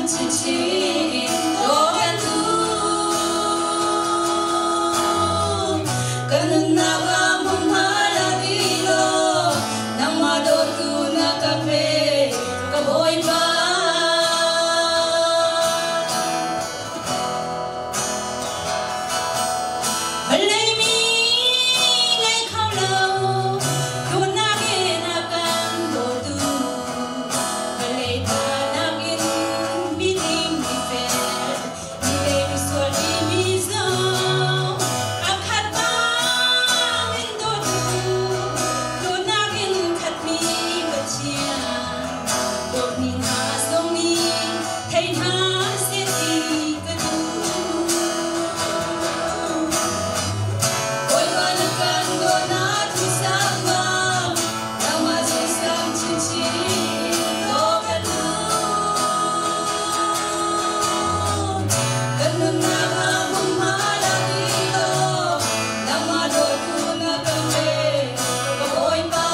Chinchin dawh kan duh. Kan nunnak ah hmunhma la ti law, nangmah dawtu na ka pe, ka Bawipa. Vawlei mi ngei kho lo, dawtnak in a kan dawtu. Vawlei ta nakin miding mifel, milei misual timi zong a khat bangin dawtu, dawtnak in khatmi Pathian. Dawtmi hna zong nih thei hna seh ti ka duh. Bawipa na kan dawtnak thu bang, nangmah zungsang chinchin dawh kan duh. Kan nunnak ah hmunhma la ti law, nangmah dawtu na kan pe, ka Bawipa.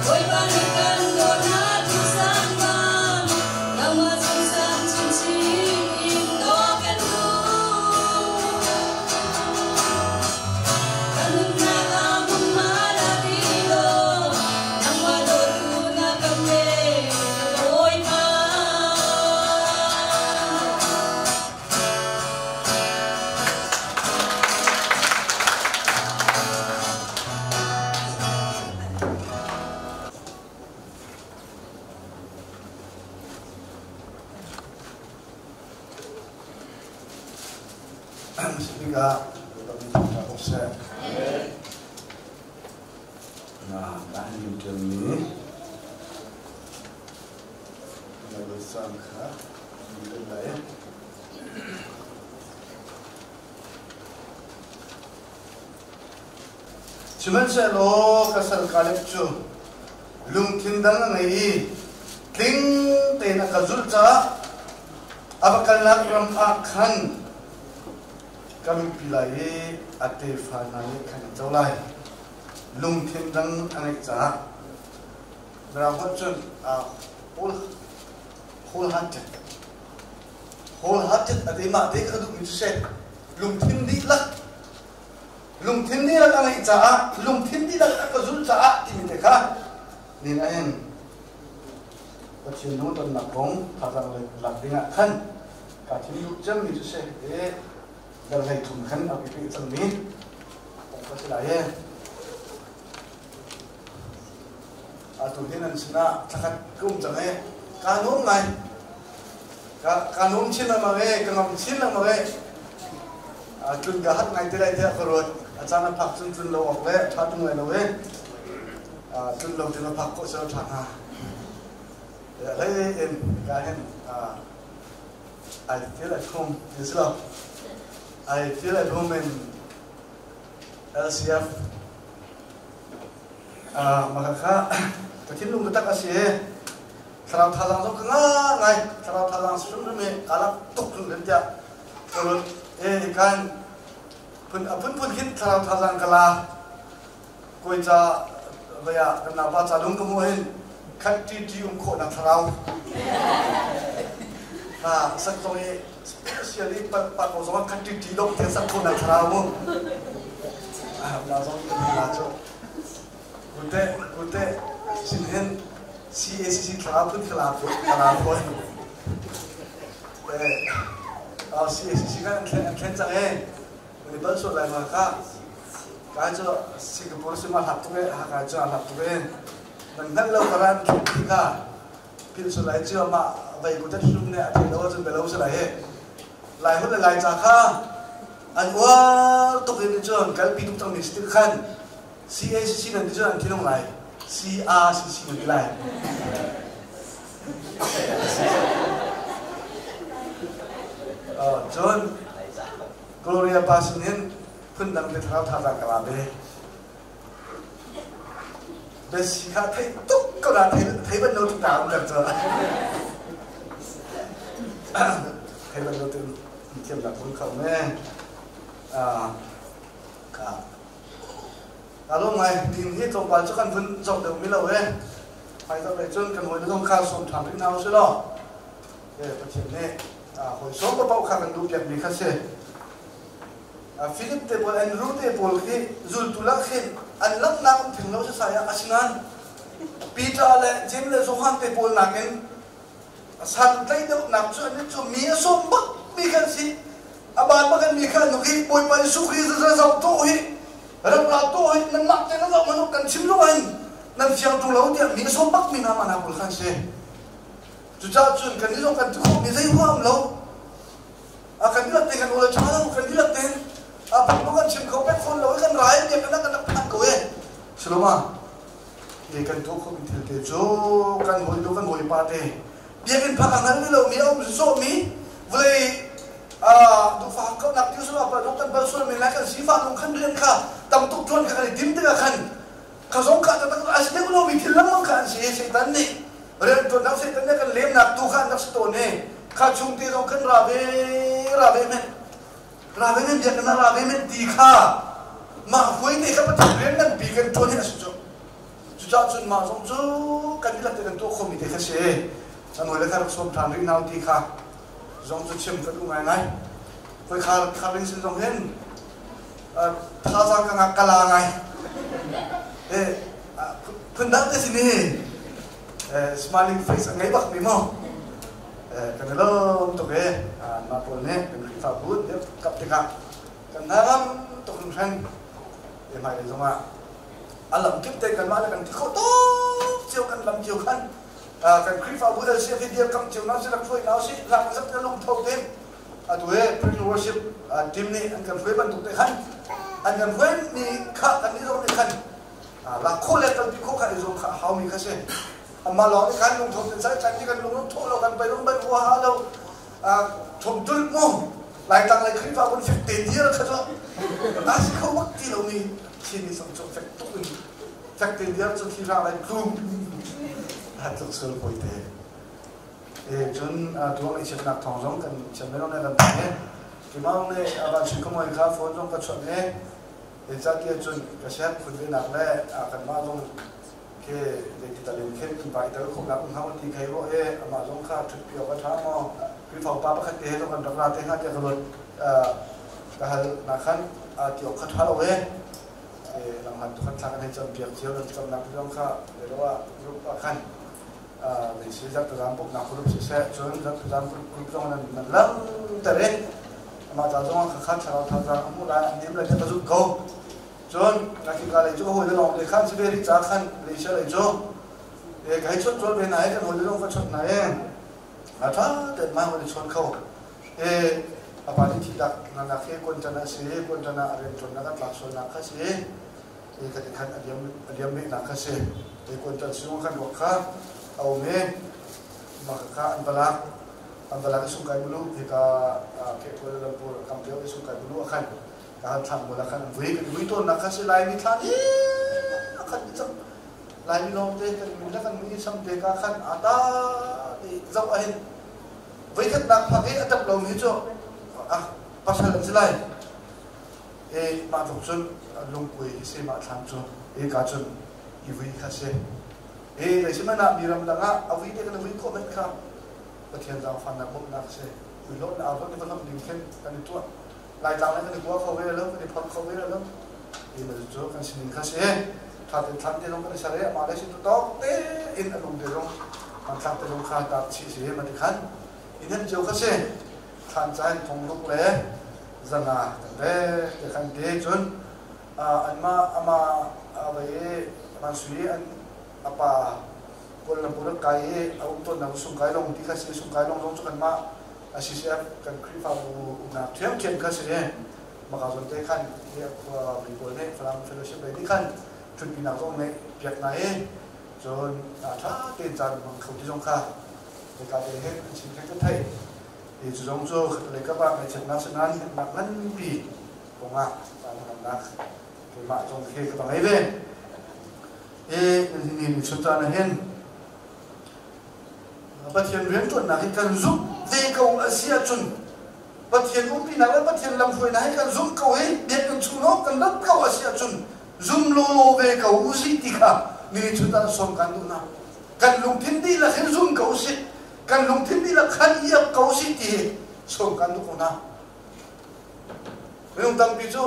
Bawipa na kan dawtnak thu bang, nangmah zungsang chinchin in dawh kan duh. Kan nunnak ah hmunhma la ti law, nangmah dawtu na kan pe, ka Bawipa. Speaker, seh. Na kan lim mi na sam kha lai. Sihmanhsehlaw ka sal Kaleb cu lungthin dang a ngei i tling tein a ka zulh caah a va kalnak ram ah khan ka luhpi lai i a tefa hna nih khan an co lai. Lungthin dang a ngeih caah Mirang holh cun wholehearted wholehearted a te mah te ka duhmi cu seh lungthin dihlak lungthin dihlak a ngeih caah lungthin dihlak a ka zulh caah timi te kha nin ahin Pathian nu tonnak kong thazaang lak dingah khan ka thim duh cemmi cu si i dal 13 khan a pipi cangmi kong ka si lai e atu hin an sinah thlakhat ka um cang e ka nuam ngai ka nuam chin lengmang e ka ngam chin lengmang e tlun ka hat ngai te lai tiah ka ruat a caan a phak cun tlun lo awk le ṭha tung lai lo e tlun lo tin a phak khawh sel ṭha hnga hlei in ka hin I feel at home ti si lo I feel at home in LCF maka kha ka thinlung biatak a si i thlarau thazaang zong ka ngah ngai thlarau thazaang hrimhrim hi kaa lak tuk hrimhrim tiah ka ruat i kan phun a phunphun khin thlarau thazaang ka la kawi ca vei ah kan naupa ca lung ka hmuh hin khat ṭi ṭi um khawhnak thlarau ha sak zong i specially pa pa ko zong khat ṭi ṭi dong te sak khawhnak thlarau mu na zong kan la cu kute kute sin hin CACC thlarau phun khala khala phun eh CACC kan an thlen cang e ni bal so lai ma kha kai cu Singapore si ma hlap tuk e ha kai cu a hlap tuk e nan hngal lo karan thlen ti kha phil so lai cu ma vai ku tat hlum ne a thei lo cun belo se lai he lai hun le lai cha kha an uar tuk in cun kalpi tuk cang mi si khan. CACC nan ti cun an thinung lai. CRCC nan ti lai. Cun Gloria pa sin hin phundang te thlarau thazaang ka la ve. Besi kha thei tuk ko na thei ban lo tuk ta um ter cu. Thei ban lo tu thiam nak hun kho me. Ka Alo ngai tin hi tlawmpal cu kan vun zoh deuh mi lo e. Hmai zoh lei cun kan hawi zong kha sawm ṭhan rih hna usih law. E Pathian nih hawi sawm paoh kha kan duh piak mi kha si. Philip te pawl Andrew te pawl khi zultu lak khin an langhnak um theng lo sasai ah asinain Peter le Jeim le Johan te pawl nakin san tlaih deuhnak cu an cu mi a sawm bak mi kan si. A ban bak mi kha nuk hi Bawipa Jesuh Khrist za zoh tu hi rak ra tu hi nanmah te na zoh manuk kan chim lo in nan fiang tu lo tiah mi a sawm bak mi hna mana pawl khan si. Cucaah cun kan i zong kan ti khawh mi zei huam lo. A kan dilak te kan ula tha lo kan dilak te a phung kan chim kho pek fawn lo kan rai biak kan kan phan ko e. Siloma e kan tuah kho mi thil te cu kan hawi lu kan hawi pa te biakinn phak a hngal lo mi a um so mi vawlei duhfah kaunak ti sul apa kan bal sul men lai kan sifa nung khan rian kha tam tuk tuan kha kan i tim tikah khan kha zong kha tak a si deuh lo mi thil lengmang kha an si. Satan nih rian tuan Satan nih kan lemnak tu kha an rak si tawn e. Kha chung te zong kan ra ve ra ve men ra ve men biakinn ah ra ve men ti kha mah huai te kha Pathian rian ngan pi kan tuan hi a si cu. Cucaah cun mah zong cu kan dihlak te kan tuah khomi te kha si. Kan hawi le kha rak sawm ṭhan rih nau ti kha zong cu chim ka duh ngaingai. Koi kha kha ring sin zong hin thazaang ka ngak ka la ngai. E phundang te si ni smiling face a ngei bak mi mo. Kan i lawm tuk e. Mah pawl nih kan Khrihfabu kap tikah kan hnangam tuk hringhran. E hmailei zongah a lam kip te kanmah le kan ti kho tuk cio kan lam cio khan kan Khrihfabu LCF hi dirkamh cio na si rak hruai na si lak zat na lungtho te atu he pre worship team nih an kan hruai bantuk te khan an kan hruai mi kha kan ni zong nih khan lak kho le kalpi kho kha i zong kha hau mi kha si. Amma lawng nih khan lungtho ten sai kan ni kan lung tho lo kan pai lung bai hua ha lo thom tul mu lai tang lai Khrihfa bun fek te dir kha chu a si kho bak ti lo mi Chin ni song chu fek tuk in fek te dir chu thi ra lai tlum hat tuk sul poi te e. Cun tuang i chiatnak thong zong kan chiam me ne kan thang e kimang ne avan sui khamoi kha phone zong ka chawt ne e cha tia. Cun ka siat phun ve nak le kan ma zong ke zeiti talin khin kan pa i tel khawhnak um hau ti khei ro e. Amah zong kha ṭhut pi awk a ṭha maw Khrihfa upa pakhat te he zong kan rak ra te hnga tiah ka ruat ka hal nak khan ti awk kha ṭha lo e. Lamhan tu khan thla kan hei cam piak cio nan camnak zong kha le lo ah group ah khan lei si zak tazam bawmhnak group siseh cun zak tazam group zong nan nan lang ter e. Amah ca zong kha khan thlarau thazaang a hmuh lai an dim lai ka zumh ko. Cun nakika lei cu hawi le lawng te khan si ve rih ca khan Malaysia lei cu e ka hei chawt chawt ve na e kan hawi le lawng ka chawt na e a tha ten ma hawi chawn kho e. Apa ni thi dak na nak he kon tan a si kon tan a rian tuan na kan tlak sual nak kha si e ka ti khan a liam a liam me nak kha si e kon tan sung khan ruak kha a um e ma kha an balak an balak sung kai bulu he ka ke Kuala Lumpur kam lio sung kai bulu khan kan thlang bula khan vui kan vui tawn nak kha si lai mi thlan i khan chak lai mi lawng te kan mi la kan mi sam te ka khan ata ti zau a hin voi khat nak phak i a tap lo mi cu ah pasal an si lai e. Mah tluk cun lungkui hi si mah thlan cu e ka cun i vui kha si e. Lei si mana mi ram dang ah a vui te kan vui khawh men kha Pathian zaangfahnak bawmhnak si ui hlawt na au hlawt ni va hlawt ding khin kan i tuah Laitlang le kan i kua kho ve lo kan i phorh kho ve lo ti ma cu kan sining kha si. Tha te thlan te zong kan i ser i amah le si tu tawk te in a lung te zong hmanthlak te zong kha tar chih si ma ti khan in hen cio kha si thlan cain thong ruk le zanga kan ve te khan te. Cun anmah ama avei man sui an apa Kuala Lumpur kai i a um tawnnak sungkai long ti kha si. Sungkai long zong cu kanmah CCF kan Khrihfabu umnak ṭhiamṭhiam kha si. Maka zawn te khan hi khua mi pawl nih Falam Fellowship lei nih khan Ṭhutpinak zong ngeih piak hna i cun ṭha tein caan hmang kho ti zong kha hika te hin an chim khan kan theih. Hi cu zong cu khatlei kap ah ngaihchiatnak si nain hnemhnak nganpi kongah caan hmannak keimah zong khi ka va ngei ve. Hi ni ni chun caan ah hin Pathian rianṭuannak hi kan zumh ve ko a si ahcun Pathian umpinak le Pathian lamhruainak hi kan zumh ko i biakinn chung lawng kan rat ko a si ahcun zum lawlaw ve ko usih ti kha ni chun ah sawm kan duh hna. Kan lungthin dihlak hin zum ko usih. Kan lungthin dihlak khan i ap ko usih ti hi sawm kan duh ko hna. Minung tampi cu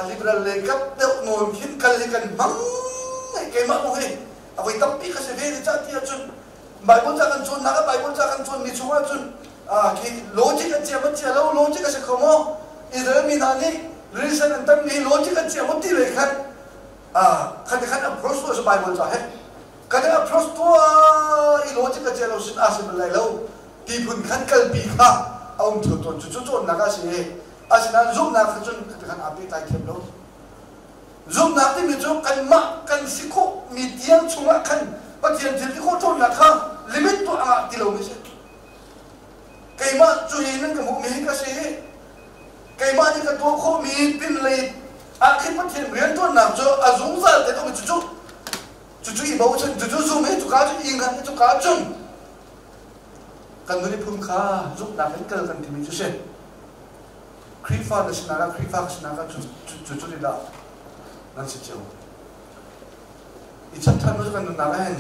liberal lei kap deuh nawn khin kal hi kan hmang keimah zong hi a voi tampi ka si ve ni cah ti ahcun Bible ca kan cawnnak ah Bible ca kan cawnmi chung ahcun khi logic an chia maw chia lo, logic a si kho maw, Israel mi hna nih reason an tammi logic an chia maw ti lei khan khan khan approach tu a si. Bible ca he kan approach tuah i logic a chia lo sin a si bal lai lo ti phun khan kalpi kha a um theu tawn. Cu cu cawnnak a si i asinain zumhnak kha cun khan aa pehtlai thiam lo. Zumhnak timi cu kanmah kan si khawh mi tiang chungah khan Pathian thil ti khawh ṭhawnnak kha limit tuah ah ti lomi si. Keimah cu hi nan ka hmuhmi hi ka si i keimah nih ka tuah khawhmi pinlei ah khin Pathian rianṭuannak cu a zungzal te um. Cucu cucu i bochan, cucu zum i cuka cun i hngat i cuka cun kan nun i phun kha zumhnak in kal kan timi cu si. Khrihfa na sinak ah, Khrihfa ka sinak ah cu cu dah nan si cio. I chap ṭhan cu kan nunnak ah hin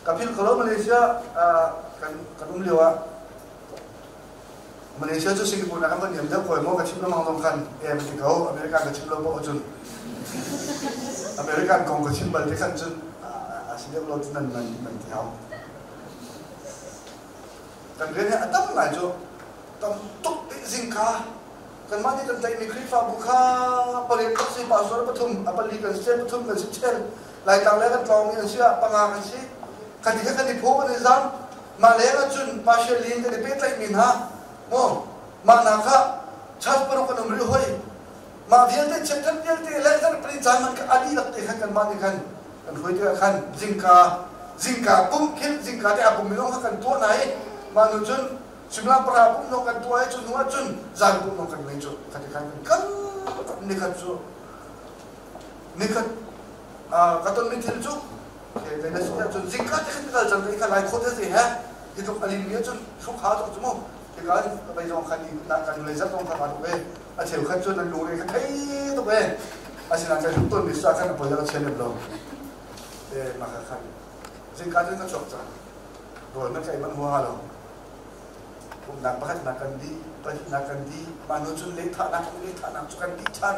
ka philh kho lo. Malaysia kan kan um lio ah, Malaysia cu Singapore nak kan van niam deuh koi maw ka chim lengmang zong khan em ti ko. America ka chim lo paoh cun, American kong ka chim bal te khan cun a si deuh lo nan nan nan ti hau. Kan rian hi a tam ngai cu, tam tuk. Zingka kanmah nih kan tlaihmi Khrihfabu kha pariat kan si, pastor pathum, a pali kan si, pathum kan si, chel Laitlang le kan tlawng mi an si ah panga kan si. Kan ti kha kan i phaw, kan i zam. Mah leng ah cun partial in kan i pehtlaihmi hna maw mah hna kha church paruk kan um rih hoi. Mah vialte chiatthat vialte le zarhpini caan man kha a dihlak te khan kanmah nih khan kan hruai tikah khan zingka zingka pumh khin zingka te a pum minung kha kan tuah hna i mah nu cun suimilam 8 pumh nong kan tuah i cu hnu ah cun zan pumh nong kan ngei. Cu kha ti khan kan kal. Nikhat cu, nikhat ka tonmi thil cu na si cun zingka te khan ka kal cang i kha lai khawt te he hi tluk a lim mi cun hruk ha tuk cu mu. Hika bei zong khan i kan lei zat zong kha ka tuk e. A cheukhat cu nan lungre kha thei tuk e. Asinain kan hruk tawnmi sa khan a poi a chia lem lo e. Mah kha khan zingka cun ka chuak cang, rawl na kai man hua lo. Pumnak pakhatnak kan dih, pahnihnak kan dih, mah hnu cun lehthahnak, lehthahnak cu kan dih ṭhan.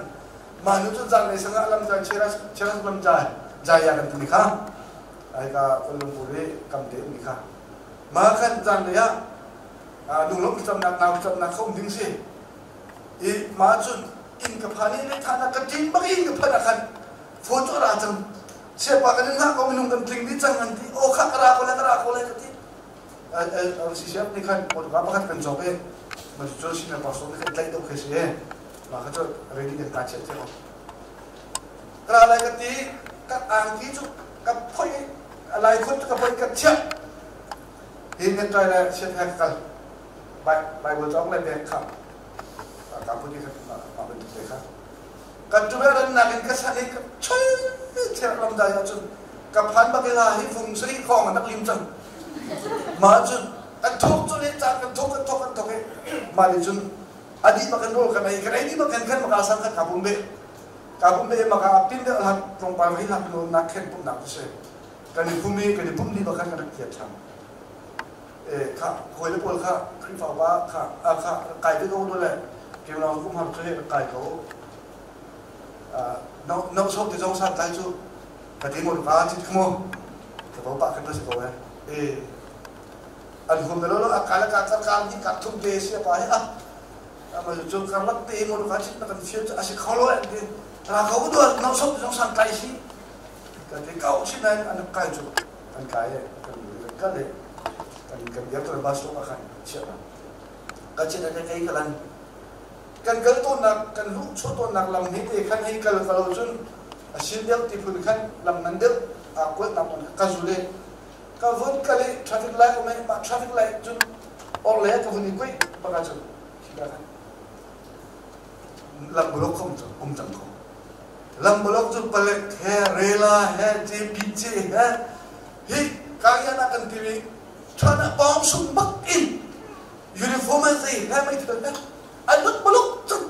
Mah hnu cun zanlei sangah lam jai cheras cheras lam jai jaya kan timi kha ai ka Kuala Lumpur i kam te ummi kha mah khan zanlei ah lunglawmh thlacamnak, nau thlacamnak kha um ding si i mah cun inn ka phan i lehthahnak ka ṭin bak in ka phanh ah khan phone cu a ra cang. Siapa kan in hngah ko, minung kan tling dih cang an ti. Aw kha, ka ra ko lai, ka ra ko lai ka ti. CCF nih khan motorka pakhat kan cawk i mah cu senior pastor nih kan tlaih deuh khi si i mah kha cu ready kan ta chiah cio. Ka ra lai ka ti. Ka angki cu ka phoih i lai khut cu ka phoih, ka chiah hi net ṭai le chiat he ka kal. Bible cawk le bag kha ka put i mah bantuk te kha kan ṭube rannak in ka san i ka chul thiak lam dai ahcun ka phan bak i la hi fung sarih khawng an rak lim cang. Mah cun kan thawk cu le caan kan thawk, kan thawk, kan thawk i mah nih cun a dih bak kan rawl kan ei, kan ei dih bak kan khan maka sang khan ka pum be, ka pum be. Maka pin deuh hlat tlawmpal hi hlat nawn nak khen pumnak cu si. Kan i pum i kan i pum dih bak khan kan rak thiat ṭhan e. Kha hawi le pawl kha Khrihfa pa kha kha kai ve ko le keimah kum har cu he kai ko no no so ti zong san tlai cu ka ti mo ka chit kmo ka bo pa kan si ko e e an hum lo lo akala ka ka ka ni ka thum te sia pa he a ma chu karlak te mo ka chit na kan fial chu a si kho lo an ti ra ko do no so ti zong san tlai si ka ti kau chin nan an kai chu an kai e kan kan le kan kan biar to bus stop khan chia ka chin an kai kalan kan kal tawnnak, kan luh chuah tawnnak lam hi te khan hei kal ka lo cun A sin deuh ti phun khan lam ngan deuh aa kualnak hmun ka zul i ka vun kal i traffic light um i mah traffic light cun orhlei ah ka vun i kuih bak ahcun khi ka khan lam bulok kha um cang ko. Lam bulok cu palek he rela he JPJ he hi kaya na kan timi thana pawng sung bak in uniform he zei he mei thil he an lut bulok cun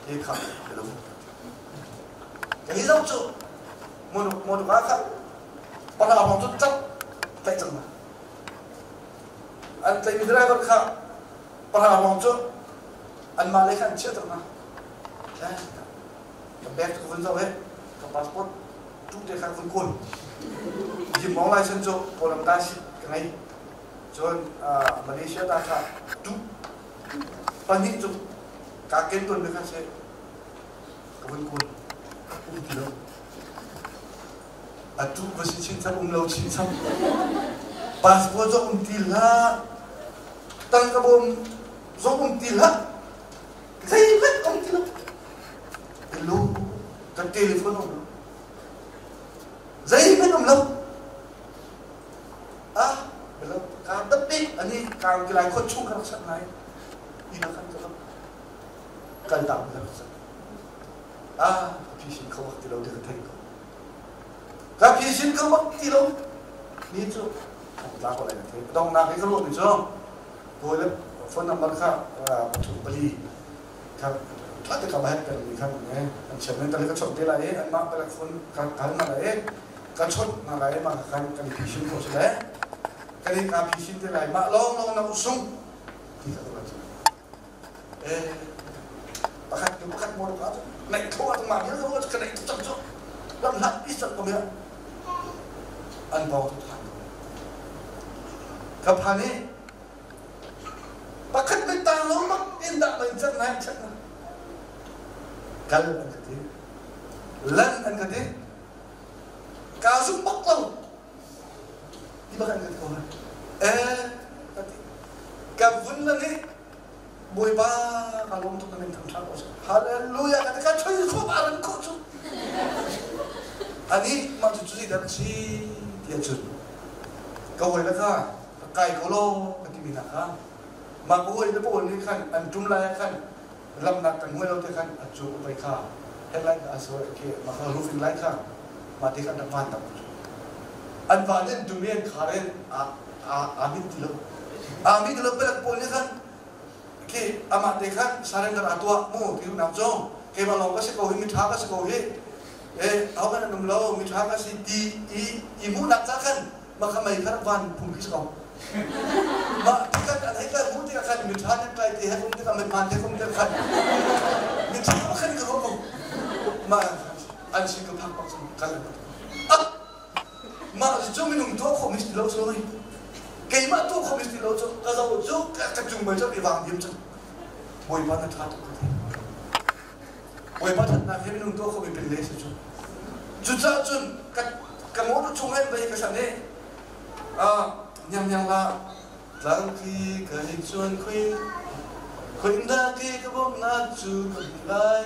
hi kha lo hi zo cu motor kha panga hong cu cak tlaih cang ma an tlaihmi driver kha panga hong cu anmah lei kha an chiah cang hna. Ka bag ka vun zoh i ka passport tu te kha vun kawl. Yimong license cu Kawlram ta si ka ngei. Cun Malaysia ta kha tu pahnih cu ka ken tawn mi kha si ka vun kawl. Um ti lo. Atu va si chinchap um lo chinchap. Passport zong um ti hlah. Tangka bawm zong um ti hlah. Zeihmanh um ti lo. Hello, kan telephone um lo. Zeihmanh um lo. Ah, hello, ka tapi ani ka kilai khot chung ka rak sat nai. Ina kan ka kal ta ka rak sat. Ah, phi sin kho bak ti lo ti ka thei ko. Ka phi sin kho bak ti lo. Ni cu tla ko lai ka thei. Dongnak hi ka ruah mi cu kawi le phone number kha pathum pali kha tha te ka ba het mi khan ne an chiam men ka chot te lai an mah palek phone ka kal na lai ka chot na lai ma kan kan phi sin ko se le kan ka phi sin te lai ma long long na usung ti ka ka eh pakhat tu pakhat mo ka naih tho a ma ni lo ka naih tu chang chu lam hlat is chang ko me an bawng tu than ka phan i pakhat mit tang lo mak in dah mai chan nai chan na kal an ka ti lan an ka ti ka zum bak lo ti bak an ka ti ko eh ka ti ka vun la ni Bawipa ka lawm tuk na min thangṭhat ko seh. Hallelujah ka ti ka choi khop aran khawh cu. Ani mah cu cu zeidah si ti ahcun ka hawi le kha ka kai ko law ka timi hna kha mah ka hawi le pawl nih khan an ṭum lai ah khan lamnak kan hmuai lo te khan a cu pei kha headlight a so khi mah kha roofing light kha mah te khan rak van tak an van in tum i an khar in a a mit ti lo a mit ti lo palek pawl nih khan khi amah te khan surrender a tuah mu ti duhnak cu keimah lawng ka si ko hi miṭha ka si ko hi eh aho kan an um lo miṭha ka si ti i i hmuhnak ca khan mah kha mei kha rak van phung khi si ko mah tikhan an hei ka hmuh tikah khan miṭha nan tlai ti he um tikah mithmaan te um tikah khan miṭha khan ka ruah ko mah an sin ka phak bak cun kal ah mah cu minung tuah khawh mi si lo cu keimah tuah khawh mi si lo cu ka zo cu ka cung mei cu i vang diam cang Bawipa na ṭha tuk ka ti Bawipa ṭhatnak hi minung tuah khawh mi pin le si cu cucaah cun ka ka motor chung in vei ka san i nyang nyang la tlangki ka hi chuan khui khuin da ki ka bawmnak cu ka hmu lai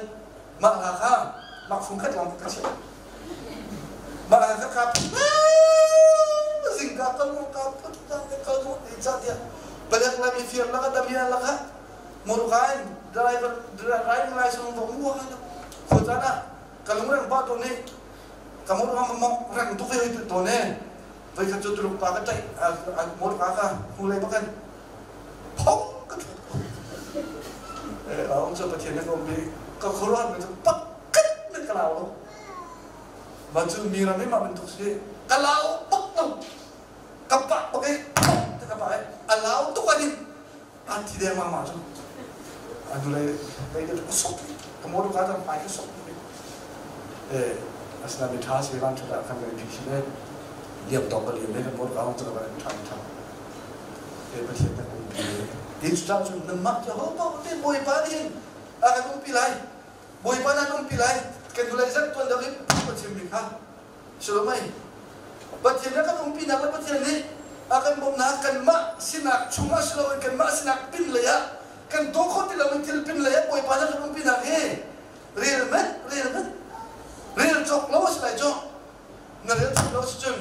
mah hla kha mah fung khat lawng ka chiah mah hla kha ka zingka ka lu ka put ka ka lu ti cha tiah palek la mi fiar la ka damian la kha motor driver driving license vong mu ha kho chan ah ka lung reng pa to ni ka motor ma mong reng tu ve to ne voi khat cu tuluk pa ka taih motor ka ka hu lei bakan phong ka thut ko eh aung cu pathian na kom bi ka khuaruah mi cu pakkat men ka lau lo ma cu mi ram i ma bantuk si ka lau bak lo ka pa bak i te ka pa i a lau tuk ani a thi deng ma ma cu anu lei lei te ka sok ka motor ka tam pai ka sok eh asna mi tha si ran thata kan kan phi si le liam tong ka liam le kan motor ka hong ka kan tha tha e pathian kan umpi tin cu cun nanmah cu ho paoh te Bawipa nih a kan umpi lai Bawipa nan umpi lai kan vulei zat tuan deuh in ka chim mi kha Sulomai Pathian nih a kan umpi nak le Pathian nih a kan bawmhnak kanmah sinak chungah si loin kanmah sinak pin lei ah kan tuah khawh ti lomi thil pin lei ah Bawipa nih a kan umpi nak hi rel met rel met. Rel cawk lo a si lai cu. Na rel cawk lo si cun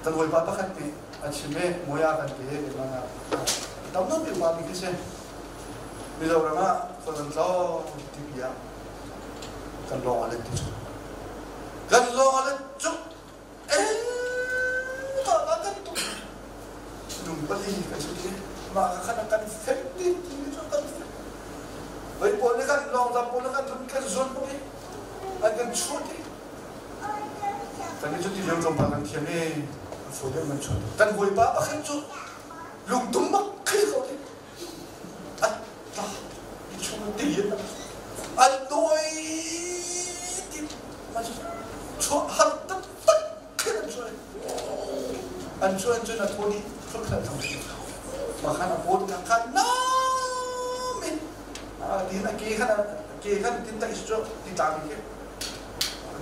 kan hawipa pakhat nih a chim i Moya kan ti i mana tam nawn mi upa mi khi si. Mizoram ah khual kan tlawng tipi ah kan lawng a let ti cu. Kan lawng a let cu kan tuk. Nung pali kan si ti. Mah ka khan kan fek ti ti cu kan fek. Vai pawl nih kan lawng zam pawl nih kan run kan zuan bak i an kan chuah ti. Kan nih cu ti lio tlawmpal kan thiam i a fawi deuh kan chuah. Kan bawipa pakhat cu lungtum bak khi ko ti. An tla i chung ti an dawi ti chuah har taktak khin an chuah. An chuah cun a thaw dih phun khat thang. Makhan a paw kha khan nam in tin a ke khan ke khan tin tak is chu ti tlang ke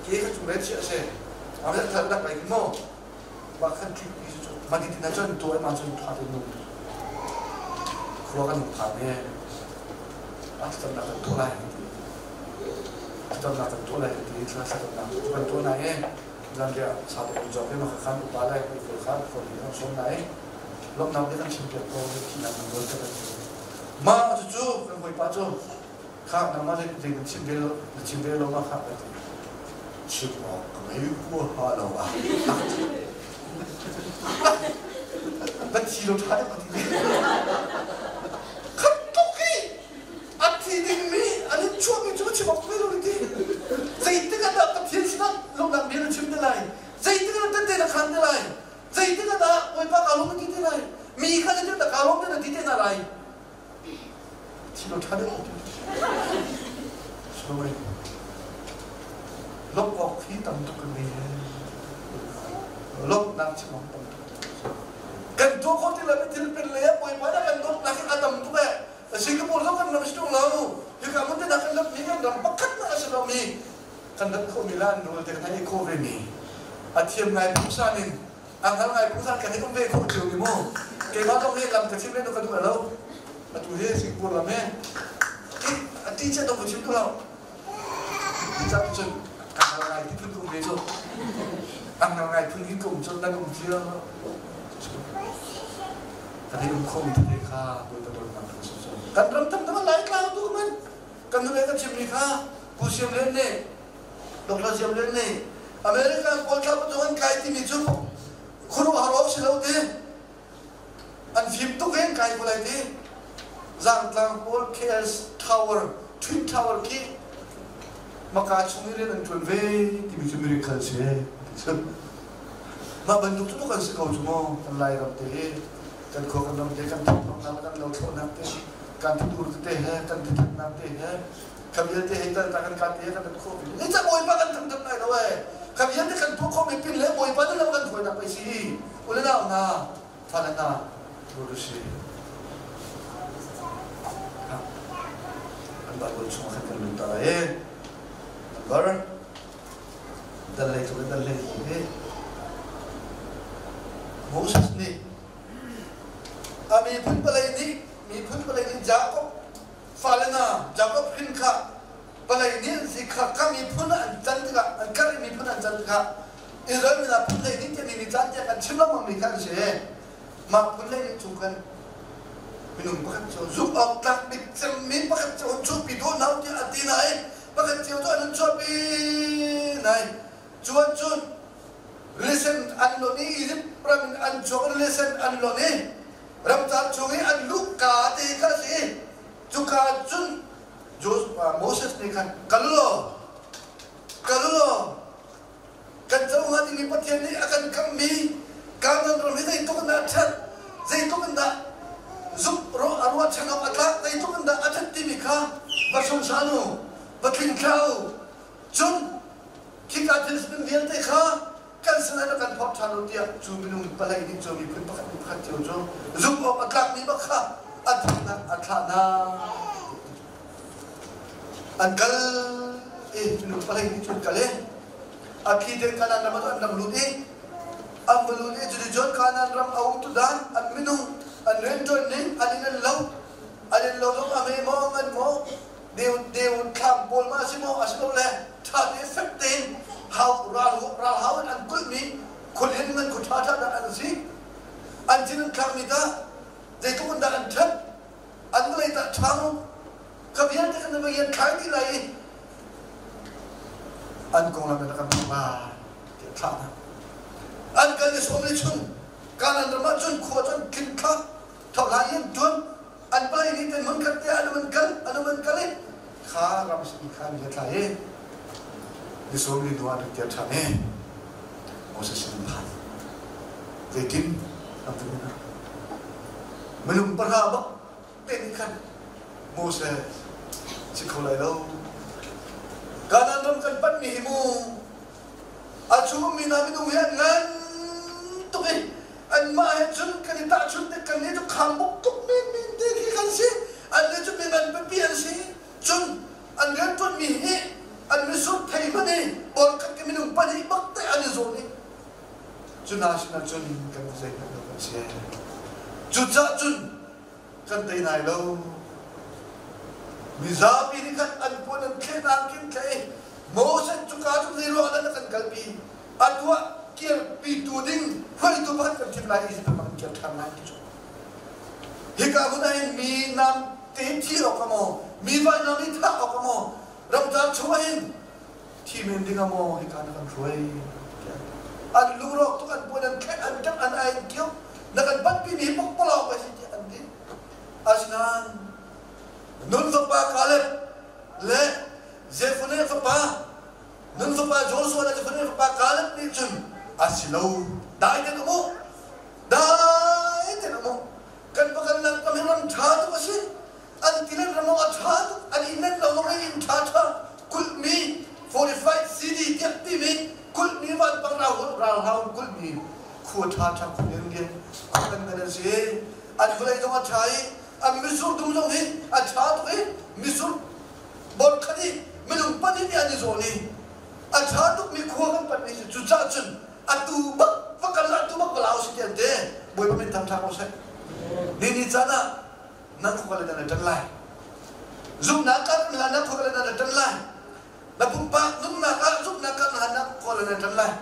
ke kha chung ret si a se. A ret thal dak lai mo. Mah khan ṭih ti cu mah ti tina cun tuah ma cun ṭha te nung khua kan phan e a thlacamnak kan tuah lai ti thlacamnak kan tuah lai ti thla thlacamnak kan tuah lai e zanriah sa te kan zawk i mah khan upa lai ui pawl kha khual mi kan sawm lai lawmhnak te kan chim piak ko thihnak kan rawl te kan mah cucu kan hawipa cu kha nangmah zei na chim ve lo na chim ve lo ma kha ka ti chim awk ka ngei huaha lo ah na thi lo ṭha deuh ka ti khat tuk hi a thi dingmi an in chuahmi cu chim awk ngei lo ti zeitik ah dah Pathian sinah lungnak bia na chim te lai zeitik ah tete na khan te lai zeitik ah dah Bawipa kaa lawm na ti te lai mi kha zeitik dah kaa lawm te na ti te hna lai Thilo ṭha deuh Sorry. Lok awk hi tam tuk kan ngei he. Loknak chim awk tam tuk. Kan tuah khawh ti lo thil pen le bawipa na kan dawtnak hi a tam tuk eh. Singapore zong kan ram si ṭung lo. Hika hmun te kan ram mi kan ram pakhat na a si lo mi kan rat khawh mi la an rawl te kan ei khawh ve mi. A thiam ngai pungsan in a hngal ngai pungsan kan i um ve khawh cio mi mu. Keimah zong hi lam ka chim le ka duh lo. Atu hi Singapore lam he a ti chet ka chim duh lo. Cak cun a hngal ngai ti phun ka um ve cu. A hngal ngai phun hin ka um cu nan um cio. Kan i um kho mi tete kha Bawipa dawtnak kan si cu. Kan ram tam tam lai tlau tu man. Kan nu le kan chim mi kha Pu Siam Lian nih Dr. Siam Lian nih American pawl thla cu an kai timi cu khuaruahhar awk si lo ti. An fim tuk in kai ko lai ti. Zangtlang pawl KS Tower, Twin Tower khi maka chung i rian an ṭuan ve timi cu miracle si. Mah bantuk cu kan si ko cu maw kan Lairam te hi kan khua kan ram te kan thangthawknak kan lothlawhnak te kan thudur tete he kan tithatnak te he kha vialte hei tal ta kan ka te kan khawh mi ni ca bawipa kan thangthat lai lo ee kha vialte kan tuah khawh mi pin le bawipa na lo kan hruainak pei si ule nau hna fale hna ruat si an Bible chung khan kan lut ta lai ee number dal lei tu dal lei hi Moses nih a miphun palei nih miphun palei nih Jacob Fale hna, Jakob hrin kha vawlei nih an si kha ka miphun ah an can tikah an kar i miphun an can tikah Israel mi hna phun hleihnih tiah ni caan tiah kan chim lengmang mi kha an si. Mah phun hleihnih chung khan minung pakhat cu zumh awk tlak bik cemmi pakhat cu hun chuahpi duh hna u tiah a ti nain pakhat cio cu an hun chuahpi nain cu an cun listen an lon i Egypt ram in an chuak in listen an lon i ramcar chung i an luhka te kha a si. Cuka cun Moses nih khan kal law, kal law, kan co hnga dingmi Pathian nih a kan kamhmi Kanaan ram hi zeitluk in dah a ṭhat, zeitluk in dah zuk a ruahchan awk a tlak, zeitluk in dah a ṭhat timi kha va sungsan u, va tlingthla u. Cun khika thil vialte kha kan sinah na kan phorh ṭhan u tiah cu minung palei nih cu miphun pakhat nih pakhat cio cu zumh awk a tlakmi bak kha a thihnak a thlah hna. An kal i minung palei nih cun kal i a phi te Kanaan ram ah an rak lut i an va lut i cuticun Kanaan ram a um tu dan an minung an rianṭuan ning an in an lo an in lo zong a me maw a ngan maw. Deu deu thlam pawl ma si maw a si lo le ṭha te fek tein hau ral ral hau in an kulhmi khualin ngan khu ṭha ṭha dah an si an thin an thlakmi dah zeitluk in dah an ṭhat an vawlei dah ṭha mu ka vialte kan va ian thlai dih lai i an konglam in a kan hmuh tiah thlah hna an kal i sawm li chung Kanan ram ah cun khua cun tling thla thohla in ṭuan an palei nih ten hmun khat te an um kal an um kal i kha ram si kha mi thla i ni sawm li hnu ah rak tir ṭhan i Moses sin phan zeitin an ti na minung pahra bak te nih khan Moses si kho lai lo Kanan ram kan panh mi hi mu a chungmi hna minung hi an ngan tuk i anmah he cun kan i tahchunh tik kan nih cu khambuk tuk menmen te khi kan si an nih cu mingan pipi an si cun an rianṭuanmi hi an misur thei hmanh i bawlkhat ke minung pahnih bak te an i zawn i cu hna sinah cun kan zeihmanh lo kan si cucaah cun kan tei nai lo mizapi nih khan an puan an thleh an kin thleh i Moses cuka cu zei ruang dah na kan kalpi atu ah kirpitu ding hruaitu pakhat kan thim lai Egypt ram ah kan kir ṭhan lai ti cu hika hmun ah hin mi nam te thi awk a maw mi vainam i thah awk a maw ramcar chung ah hin thi men ding a maw hika na kan hruai an lungrawk tuk an puan an thlek an ṭap an ai an kio na kan panpi mi hi pokpalawk a si tiah an ti asinain nun fapa Kaleb le Zefuneh fapa Nun fapa Joshua le Zefuneh fapa Kaleb nih cun a si lo dai ten um u dai ten um u kan pakan nak kam hi ram ṭha tuk a si an tilet ram a ṭha tuk an inn nan lo zong inn ṭha ṭha kulhmi 45 CD tiah timi kulhmi vanpang ralhau kulhmi khua ṭha ṭha khua lian lian khua ngan ngan an si an vawlei zong a ṭha i an misur dum zong hi a ṭha tuk i misur bor khat i minung pahnih nih an i zawn i a ṭha tukmi khua kan panh mi cucaah cun atu bak va kal atu bak va lau si ti an ti Bawipa min thangṭha ko seh ni ni caan ah nan khua le nan ṭan lai zumhnak ah kan nan khua le nan ṭan lai na pumpak nunnak ah zumhnak kan nan khua le nan ṭan lai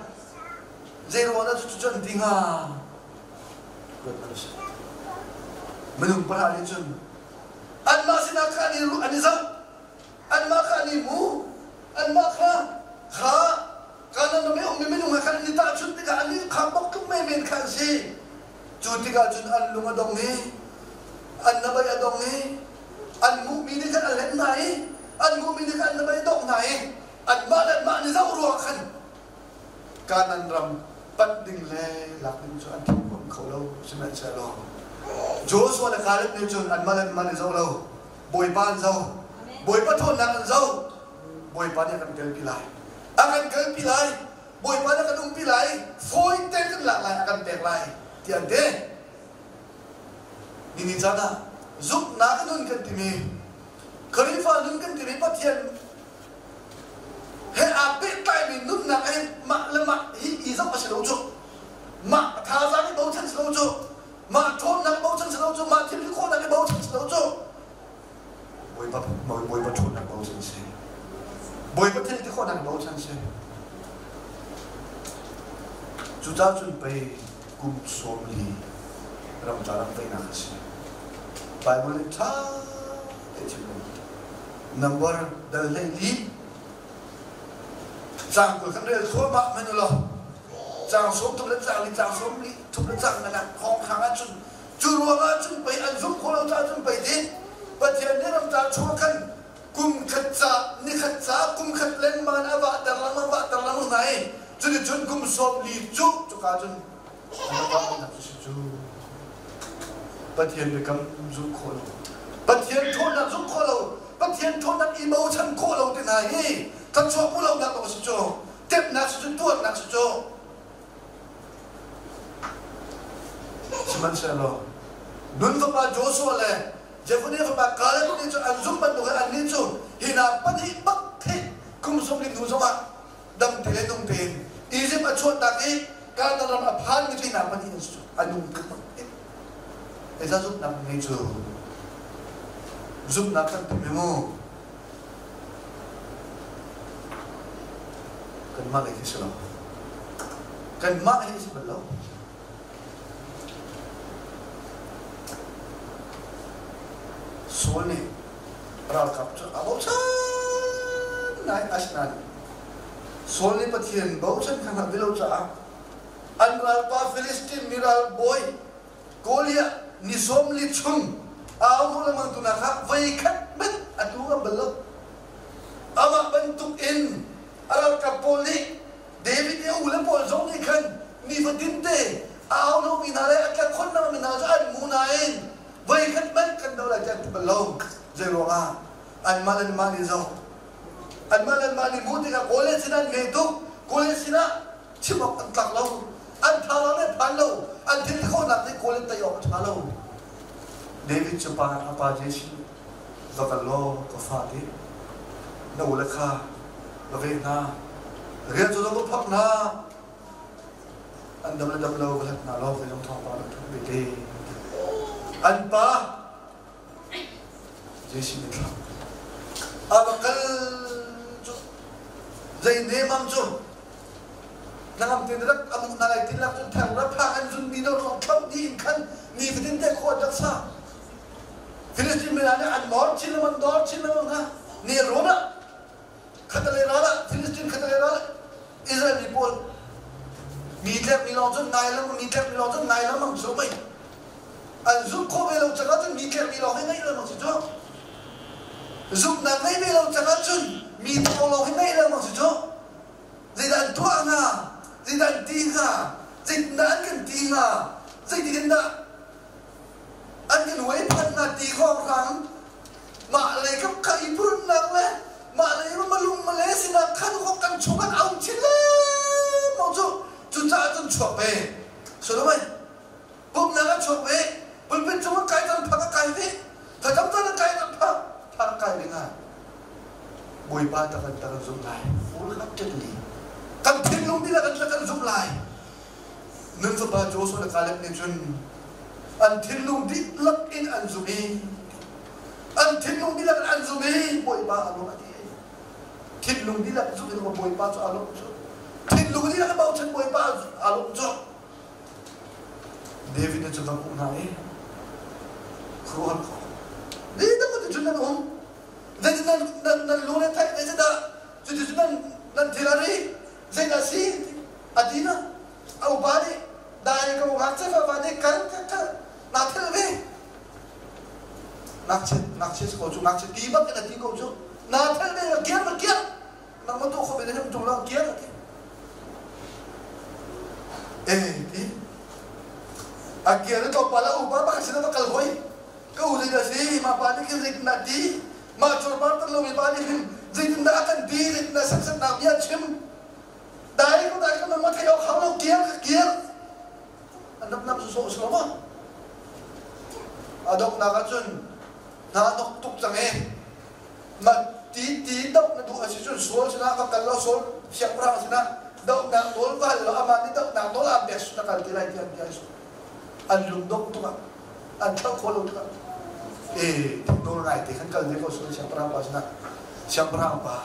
zei ruang dah cucu cun ti hnga minung pahra nih cun anmah sinah kha an i an i zoh anmah kha an i hmu anmah kha kha Kanan ram i ummi minung he khan an i tahchunh tikah an i kham bak tluk menmen kha an si cu tikah cun an lung a dong i an hnabei a dong i an hmuhmi nih khan a hlen hna i an hmuhmi nih khan an hnabei a dongh hna i anmah le anmah an i zoh ruangah khan Kanan ram panh ding le lak ding cu an thim khawh kho lo sihmanhsehlaw Joshua le Caleb nih cun anmah le anmah an i zoh lo Bawipa an zoh Bawipa ṭhawnnak an zoh Bawipa nih a kan kalpi lai a kan kalpi lai Bawipa nih a kan umpi lai fawi tein kan lak lai a kan pek lai tiah an ti Nini caan ah zumhnak nun kan timi Khrihfa nun kan timi Pathian he aa pehtlaimi nunnak he mah le mah hi i zoh a si lo cu mah thazaang i bochan si lo cu mah ṭhawnnak bochan si lo cu mah thil khawhnak i bochan si lo cu Bawipa Bawipa ṭhawnnak bochan si Bawipa thil ti khawhnak bochan si cucaah cun pei kum 40 ramcar ah teinak a si Bible nih ṭha te chim lo number dal hlei li cang kul kan rel thluahmah men law cang sawm thum le cang li cang sawm li thum le cang nga khong khang ah cun cu ruang ah cun pei an zumh khawh lo caah cun pei ti Pathian nih ramcar chung khan kum khat ca ni khat ca kum khat lengmang in a vahter lengmang vahter lengmang hna i cuticun kum 40 cu cuka cun an rak vah cu si cu Pathian biakam zumh khawh lo Pathian ṭhawnnak zumh khawh lo Pathian ṭhawnnak i bochan khawh lo te hna hi thluachuah hmuh lonak lawng si cu temhnak si cu tuarnak si cu sihmanhsehlaw Nun fapa Joshua le Jephunneh fapa Kaleb nih cu an zumh bantuk in annih cu hi hna pahnih bak khi kum 40 hnu zongah dam te le nung tein Egypt a chuahtak i Kanaan ram a phanmi cu hna pahnih an si cu a nung tuk bak Eza zumhnak ngei cu zumhnak kan timi mu. Kanmah lei khi si lo. Kanmah hi si bal lo. Saul nih ralkap cu a bochan ngai. Asinain Saul nih Pathian bochan kha hngalh ve lo caah an ralpa Filistin mi ralbawi Goliath ni 40 chung au hnawh lengmang tu nak ah voikhat hmanh a tu ngam bal lo. Amah bantuk in a ralkap pawl nih David i a ule pawl zong nih khan nifatin te a au lomi hna le a tlakhon lengmangmi hna cu an hmu nain voikhat hmanh kan do lai tiah an ti bal lo. Zei ruangah? Anmah le anmah nih zoh. Anmah le anmah nih hmuh tikah Goliath sinah an hme tuk. Goliath sinah chim awk an tlak lo. An tha lo le phan lo. An thil ti khawhnak nih Goliath tei awk a ṭha lo. David cu pa a pa Jesse va kal law ka fa ti na ule kha va ve hna. Rian cu va phak hna. An dam le dam lo va hlat hna law kei zong thawngpang rak thuk ve te. An pa Jesuh nih thlah. A va kal cu zei nemam cu nangam te rak amuk na lai tin lak cun thang ra phang an zun mi do rong thlo di in khan ni fatin te khuat rak sa Filistin mi nih an mor chin lamang dor chin lamang ha ni ron ah khatale ral ah Filistin khatale ral Israel mi pawl mi tlek mi lawng cun ngai lamang mi tlek mi lawng cun ngai lamang su mei An zumh khawh ve lo cangah cun mi tlekmi lawng hi ngeih lengmang si cu. Zumhnak ngei ve lo cangah cun mi thawng lawng hi ngeih lengmang si cu. Zeidah an tuah hnga? Zeidah an ti hnga? Zeitindah an kan ti hnga? Zeitin dah an kan uai phan hnga ti khawng mah lei kap kha i purunnak le mah lei malung male sinak khan kan chung an aum chin lengmang cu. Cucaah cun chuak ve. Solomon Pumhnak an chuak ve, pulpit cung an kai cang phak a kai ve, thlacam caan an kai cang phak phak kai ve nga. Bawipa tak an tak an zumh lai. Wholeheartedly. Kan thinlung dihlak an kan zumh lai. Nun fapa Joshua le Caleb nih cun an thinlung dihlak in an zumh i an thinlung dihlak in an zumh i Bawipa a lung a ti. Thinlung dihlak zumh in Bawipa cu a lung cu. Thinlung dihlak in bochan Bawipa a lung cu. David nih cun a hmuh hna i khuaruahhar ko. Zeidah cuticun nan um? Zeitin nan, nan, nan lung le theih zeitindah cuticun nan, nan thil a ri? Zeidah si? A ti na. A upa nih dai ko ngakchia fa nih kal kal kal naa thil ve. Ngakchia ngakchia si ko cu ngakchia ti bak in a ti ko cu. Naa thil ve kiar na kiar. Nangmah tuah khawh ve na tung lo kiar a ti. Eh ti a kiar i tlawmpal a upa pakhat sin ah va kal hoi ka u zeidah si mah pa nih khin zeitindah ti mah cuarpar tan lomi pa nih hin zeitindah a kan ti zeitindah saksetnak bia a chim dai ko dai ko nangmah theih awk hau lo kiar ka kiar an rak nam sawsawh si lo maw a donghnak ah cun hna nok tuk cang e mah ti ti doh na duh a si cun Saul sinah va kal law Saul siangpahrang sinah dohnak nawl va hal law amah nih dohnak nawl aa pek na kal te lai tiah an ti ai an lungdongh tuk ah an thlauh khawh lo tikah e nawl ngai te khan kal ve ko Saul siangpahrang pa sinah siangpahrang pa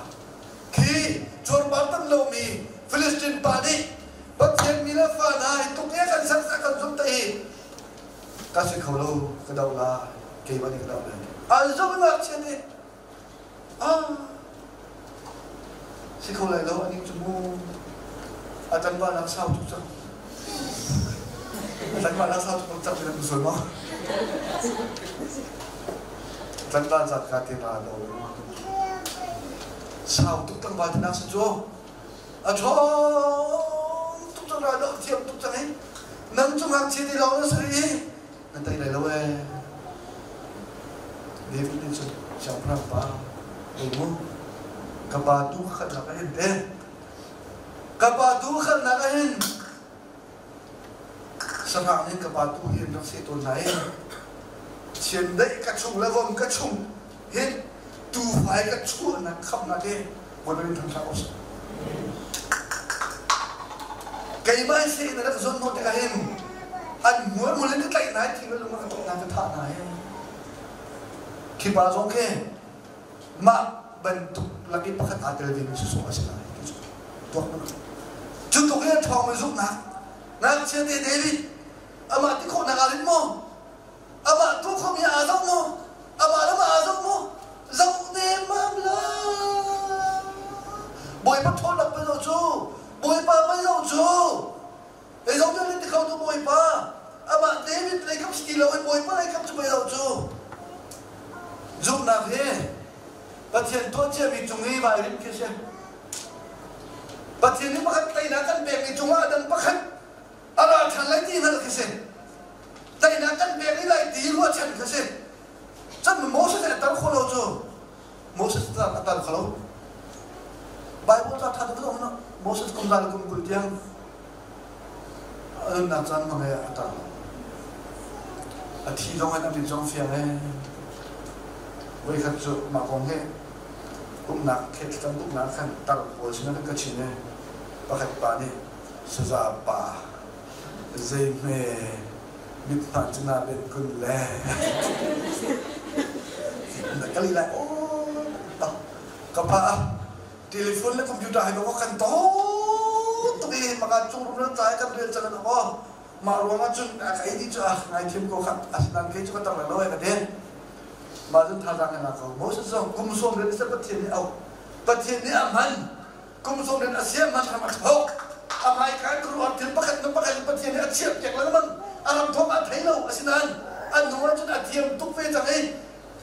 khi cuarpar tan lomi Filistin pa nih Pathian mi le fa hna hi tuk e kan sak kan zumh te hi ka si kho lo ka do lai keimah nih ka do lai an zumh ngakchia nih ah si kho lai lo anih cu mu a tlangval nak sau tuk cang a tlangval nak sau tuk cang na sual maw tlangval zat ka te ra do sau tuk tlangval te nak si cu a ṭhawng tuk cang ra doh thiam tuk cang i nang cu ngakchia ti lawng na si rih i na tei lai lo ee David nih cun siangpahrang pa mu ka pa tu khalnak ah hin te ka pa tu khalnak ah hin sahrang nih ka pa tu hi an rak seh tawn lai chiandeih ka chung le vom ka chung hin tuufai ka chuahnak khamnak hi Bawipa min thangṭhat awk si. Keimah hi na rak zawn hnawh tikah hin an mualmul in ka tlaih hna i thing le lung ka tuk hna ka thah hna hi. Khi pa zong khi mah bantuk lak i pakhat aa tel ve mi sawsawh a si lai ti cu. Tuak mana. Cu tluk in a ṭhawngmi zumhnak. Ngakchia te David amah ti khawhnak aa rinh maw? Amah tuah khomi aa zoh maw? Amah le mah aa zoh maw? Zoh nemmam la. Bawipa ṭhawnnak pei zoh cu. Bawipa pei zoh cu. Ei zoh vialte ti kho tu Bawipa. Amah David lei kap si ti lo in Bawipa lei kap cu pei zoh cu. Zumhnak hi Pathian tuah ciami cung i vai rin khi a si. Pathian nih pakhat teinak kan pekmi cungah a dang pakhat a ra ṭhan lai ti hngalh khi si. Teinak kan pek i lai ti ruahchan khi si. Cun Moses nih a tar khawh lo cu Moses a tar kho lo. Bible ca ṭha tuk zong Moses kum za le kum 20 tiang a nunnak caan hmang he a tar lo. A thi zong in a mit zong fiang he voikhat cu mah kong hi pumhnak khet kan pumhnak khan tar pawl sinah kan ka chin i pakhat pa nih saza pa zeihme mithmai cu naa benh kun le ka lih lai aw ka pa telephone le computer hai bak kan to tuk i maka cung rum ran ca kan rel cang an aw mah ruangah cun a ka ei cu a ngai thiam ko kha asinain kei cu ka tar lo ai ka ti mah cun thazaang ka ngah ko Moses zong kum sawm rian isa Pathian nih au Pathian nih a hman kum sawm rian a siam man ram a thok a hmai kan khuaruahhar thil pakhat hnu pakhat in Pathian nih a chiah piak lengmang a ram thawng a thei lo asinain an hnu ah cun a thiam tuk ve cang i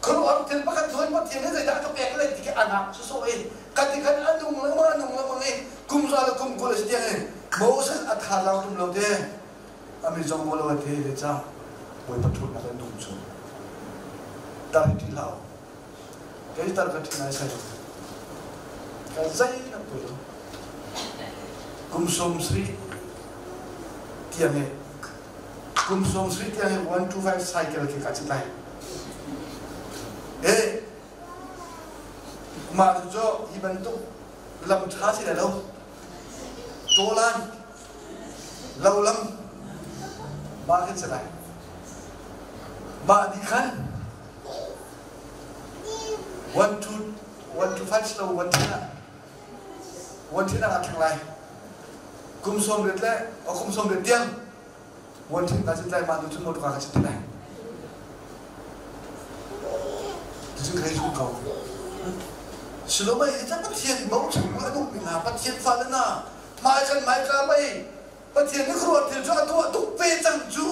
khuaruahhar thil pakhat hnu in Pathian nih zeidah a ka pek lai ti khi a nak sawsawh i ka ti khan a nung lengmang a nung lengmang i kum za le kum 20 a si tiang in Moses a thazaang tum lo te a mi zong maw lo a the le ca Bawipa ṭhutnak in nung cu tar hi ṭih hlah u kei tar ka ṭih nai sai lo ka zei nak poi lo kum 70 tiang he kum 70 tiang he 125 cycle khi ka cit lai e mah cu hi bantuk lam ṭha si lai lo Tawlan lo lam mah kan si lai mah nih khan one two one two five lo one ten ah 1 ah aa thleng lai kum 80 le kum 80 tiang 1 ten ka cit lai mah nu cun motor ka cit lai cucu ka hei ko Silomei hi Pathian bochan bu a duhmi hna Pathian fale hna hmai kan hmai ka mei Pathian nih khuaruah thil cu a tuah tuk ve cang cu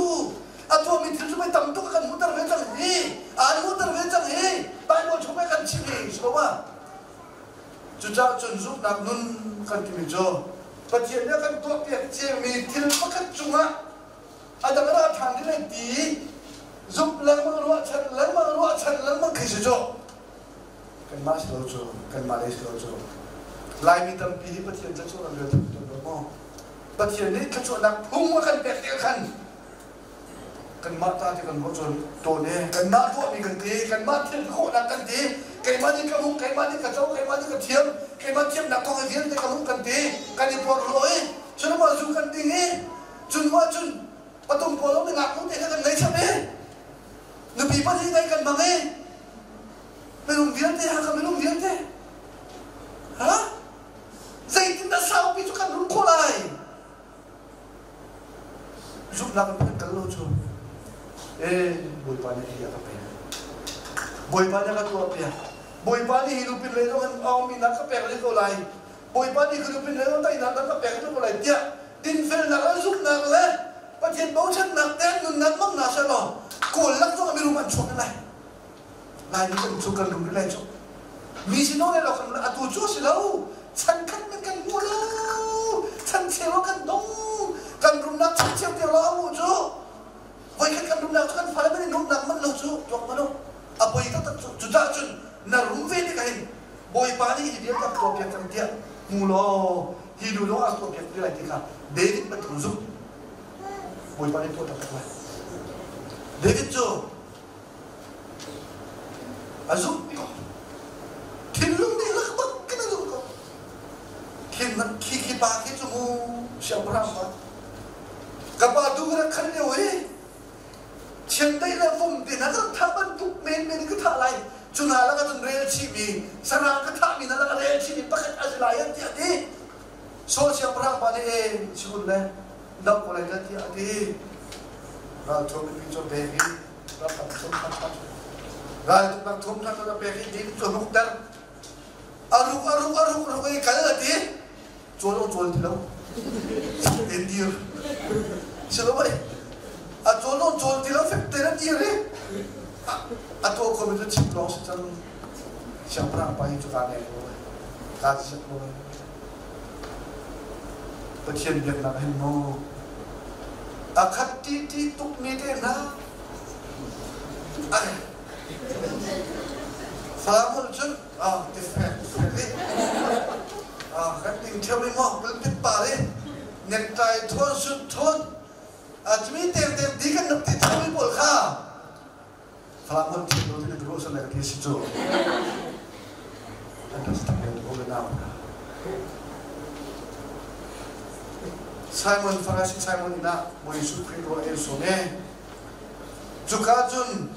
a tuahmi thil cu mei tam tuk a kan hmuhter ve cang hi aan hmuhter ve cang hi Bible chung kan chim hi si Cucaah cun zumhnak nun kan timi cu Pathian nih a kan tuahpiak ciami thil pakhat cungah a dang a ra ṭhan ding lai ti zumh lengmang ruahchan lengmang ruahchan lengmang khi si cu kanmah si lo cu kanmah lei si lo cu Laimi tampi hi Pathian thluachuah kan rel tawn lo maw Pathian nih thluachuahnak phung a kan pek tikah khan kanmah ta ti kan ruah cun tawn e kanmah tuahmi kan ti kanmah thil khawhnak kan ti keimah nih ka hmuh keimah nih ka co keimah nih ka thiam keimah thiamnak kong vialte ka hmuh kan ti kan i porhlaw i cun mah zu kan ding i cun mah cun patung pawl mi ngaknu te kha kan ngei chap i nupi pahnih ngei kan hmang i minung vialte ha ka minung vialte ha zeitindah saupi cu kan run khawh lai Zumhnak in kan kal lo cu ee Bawipa nih hi a ka pek. Bawipa nih a ka tuahpiak. Bawipa nih hi lupin lei zong in aungmi nak ka pek rih ko lai. Bawipa nih hi lupin lei zong teinak na ka pek rih ko lai tiah dinfelnak le zumhnak le Pathian bochannak te nunnak hmang hna seh law kawl lak zong ah mirum an chuak lai. Laimi kan cu kan rum rih lai cu. Mi sinawng le lo kan atu cu a si lo. Chan khat men kan hmu lo. Chan cheu ah kan dong. Kan rumnak chan cheu tiang lo a mu cu. Voikhat kan rumnak cu kan fale men in rumnak manh lo cu tuak manh u. A poi taktak cu. Cucaah cun na rum ve tikah hin Bawipa nih hi vialte a tuahpiak cang tiah hmu law hi nu zong a tuahpiak ti lai ti kha David bantuk zumh Bawipa nih tuah taktak lai. David cu A zumh ko. Thinlung dihlak bak khin a zumh ko. Khin khi khi pa khi cu mu siangpahrang pa. Ka pa tu ka rak khan lio i chiandeih le vom te hna ka rak thah bantuk menmen in ka thah lai. Cu hna lakah cun rel chihmi sarang ka thahmi hna lakah rel chihmi pakhat a si lai an ti a ti. Saul siangpahrang pa nih e sikun le dam ko lai dah tiah a ti. Ralthum mipi cu pek i ralkap thum khat khat raltuknak thum khat a pek i David cu a rukter. A ruk a ruk a ruk ruk i kal a ti. Cawl o cawl ti lo. Ten dir. Si lo mei. A cawl o cawl ti lo fek ten a dir i a tuah khomi cu chim lawng si cang. Siangpahrang pa hi cu kaa nek lo. Kaa siak lo. Pathian biaknak hin maw a khat ti ti tuk mi te hna ai Falam cun ah ti fek fek i ah kan ding theo mi maw pulpit pa le necktie thawn sut thawn a chimi tem tem di kan nak ti theo mi pawl kha Falam hon thim lo ti na ruah sal le ka ti si cu Simon Farasi Simon inn ah Bawi Jesuh Khrih ruah en sawm e. Cuka cun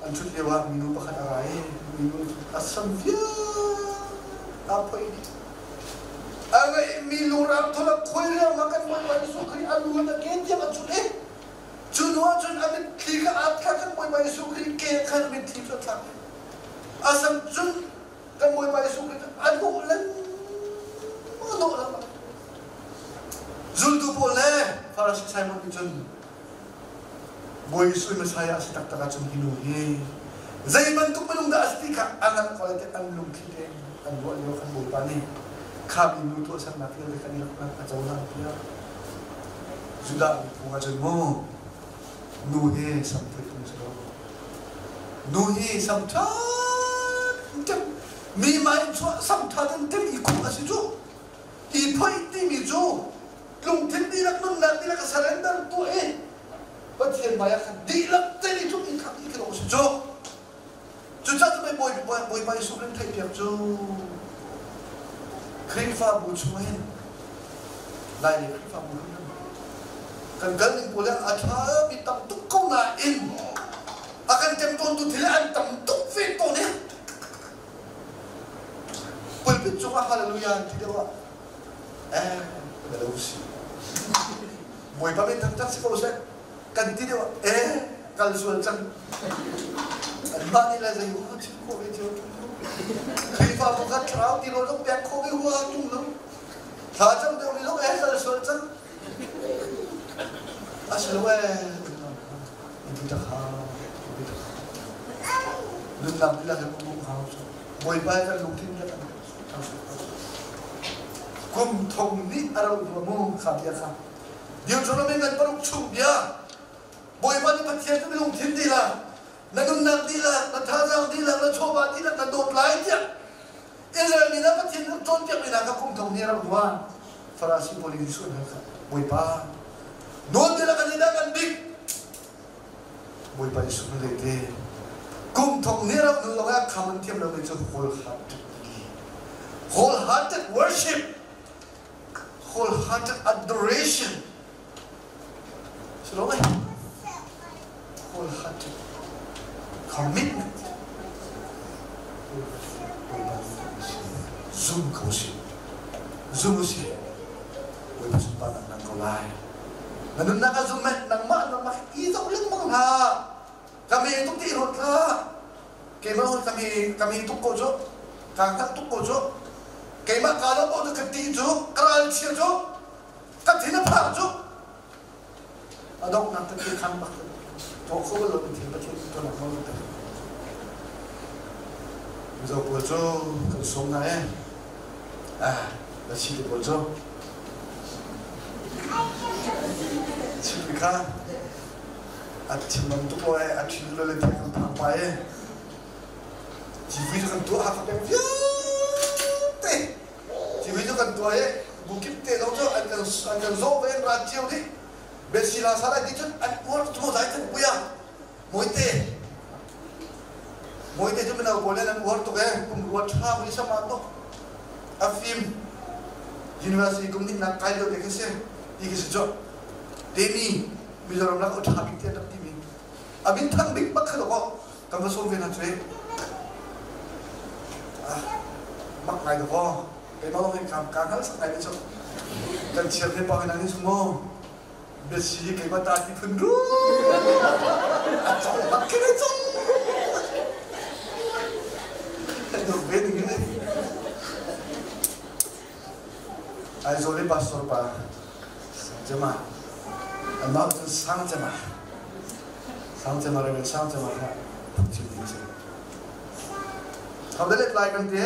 an ṭhut lio ah minu pakhat a ra i minu a sam vialte aa phoih dih. A ngeihmi lungrang thol a khuai riangmang kan Bawipa Jesuh Khrih a lu in a ke tiang a cut i cu hnu ah cun a mitthli kha aa thlak kan Bawipa Jesuh Khrih ke khan a mitthli cu a thlak i a sam cun kan Bawipa Jesuh Khrih cu a dawh lengmang a dawh lengmang. Zultu pawl le Farasi Simon nih cun Bawi Jesuh Messiah a si taktak ahcun hi nu hi zei bantuk minung dah a si ti kha a hngalh ko lai tiah an lungthli tein an ruah lio khan Bawipa nih kha minu tuahsernak vialte kha i rak a cohlang tiah Judah mi phung ahcun mu nu hi sam phoih phung si lo nu hi sam ṭha tem mi mai chuah sam ṭha ten tem i khuh a si cu i phoih timi cu lungthin dihlak nunnak dihlak a surrender tuah i Pathian hmai ah khan dihlak tein i tluk in khat i khi si cu cucaah cu Bawipa Jesuh Khrih theihpiak cu Khrihfabu chung hin Lai lei Khrihfabu hin kan kal ning pawl a ṭha mi tam tuk ko nain a kan temtawntu thil an tam tuk ve tawn i pulpit cungah hallelujah ti deuh ah eh na lo si Bawipa min thangṭhat si ko seh kan ti deuh ah eh kal sual cang anmah nih le zei hua chim khawh ve cio Khrihfabu kha thlarau ti rawl zong pek khawh ve hua tung lo thla cam deuh mi zong eh kal sual cang a si lo eh nunnak dihlak in um hau Bawipa kan lungthin le kan kum thong nih a ro hnu mu kha bia kha Deuteronomy ngan paruk chung bia Bawipa nih Pathian cu lungthin dihlak na nunnak dihlak na thazaang dihlak na chawva dihlak na dawt lai tiah Israel mi hna Pathian rak cawnpiak mi hna kha kum thong nih a rak hua. Farasi pawl in Jesuh an hal kha Bawipa nawl dihlak an dah kan bik Bawipa Jesuh na le te kum thong nih rak nu lawng ah kham an thiam lo mi cu wholehearted wholehearted worship wholehearted adoration si lo mei wholehearted commitment zum ko si zum si Bawipa sunparnak nang ko lai na nunnak a zum meh nangmah nangmah i zoh lengmang hlah kami tuk ti ruat hlah keimah hon kami kami tuk ko cu ka hngalh tuk ko cu keimah ka lo ko cu ka ti cu ka ral chia cu ka thin a phang cu a donghnak kan ti khan bak tuah kho lo mi thil Pathian tuah nawl te Mizo pawl cu kan sawm na e ah la si te pawl cu chim kha a thinlung tuk lo e a thin lo le thil kan phang pa e TV cu kan tuah ka peng vialte TV cu kan tuah i bukip te zong cu an kan an kan zawh ve an ra cio dih Besila salai ti cun an uar cu zai cun puia Mawite Mawite cu mino pawl nih an uar tuk e kum rua ṭha mui sama tuk a fim university kum nih nak kai lio te khi si ti khi si cu temi Mizoram lak ṭha bik ti an rak timi a min thang bik bak kha ko kan va sawm ve hna cu mak ngai ko keimah lawng hin ka hngal sak ngai te cu. Kan chiar te pa nan is mo. Besi keimah ta ti phun ru. A cong bak khin cong. Duk ve ding in. Aizawl i pastor pa Sangcema anmah cun Sangcema Sangcema Reverend Sangcema kha phungchim ding a si. Thawdelet lai kan ti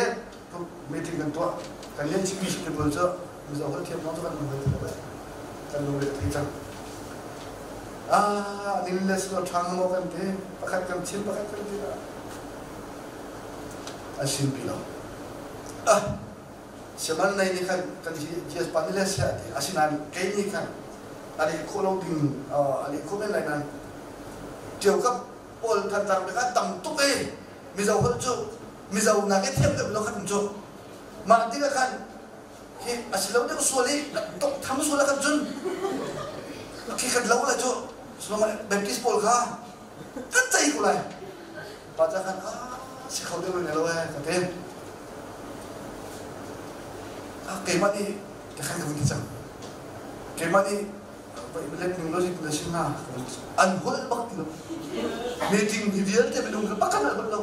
meeting kan tuah kan lian chimmi te pawl cu Mizo holh thiam zong cu kan lungre ti lo kan lungre thei cang. Ah, ning le silo ṭhang maw kan ti pakhat kan chim pakhat kan ti a sin pi lo. Ah, Siaman lei nih khan kan GS pa nih le siah ti asinain kei nih khan a leh khawh lo ding a leh khawh men lai nain ṭiaukap pawl Thantlang bik ah tam tuk i Mizo holh cu Mizo nak i thiam deuh lo khan cu mah tikah khan hi a si lo deuh sual i tok tham sual ah khan cun khi kan lo la cu Baptist pawl kha kan cei ko lai pa ca khan ah si kho deuh ne lo eh ka ti ah keimah nih ka khan ka vun ti cang keimah nih let ning logic na sim na an holh bak ti lo meeting hi vialte minung kha pakhat an holh lo